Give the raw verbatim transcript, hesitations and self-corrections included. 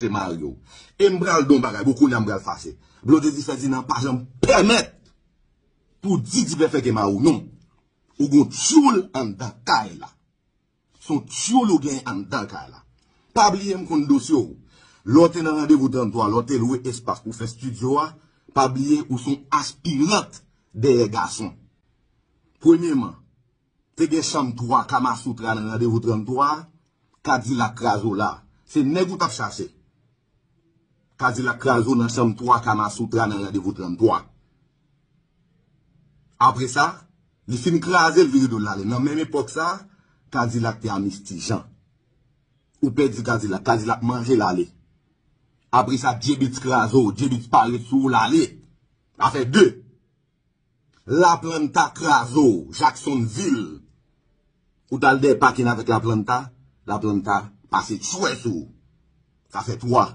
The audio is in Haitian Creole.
se mari w. E m pral di w yon bagay, bon, kounye a m pral fache. Blondedy Ferdinand pa janm pèmèt pou Didi Perfect e mari w, non. Ou gon tchoul anndan kay la. Se yon tchoul ou gen anndan kay la. Pa bliye m konn dosye w. Lè w te nan randevou tranntwa, lè w te lwe espas pou fè estidyo a, pa bliye ou se yon aspirant dèyè gason. Premyeman, te gen chanm twa Kamasoutra nan randevou tranntwa, Kadilak kraze w la. Se nèg ou t ap chache. Kadilak kraze w nan chanm twa Kamasoutra nan randevou tranntwa. Apre sa, li fin kraze l vire do l ale. Nan menm epòk sa, Kadilak te a Misty Jean. Ou pèdi Kadilak, Kadilak manje l ale. Apre sa, J-Beatz kraze w, J-Beatz parèt sou ou l ale. Sa fè de. Laplanta kraze w, Jacksonville. Ou t al dèyè pakin avèk Laplanta, Laplanta pase tchwè sou ou. Sa fè twa.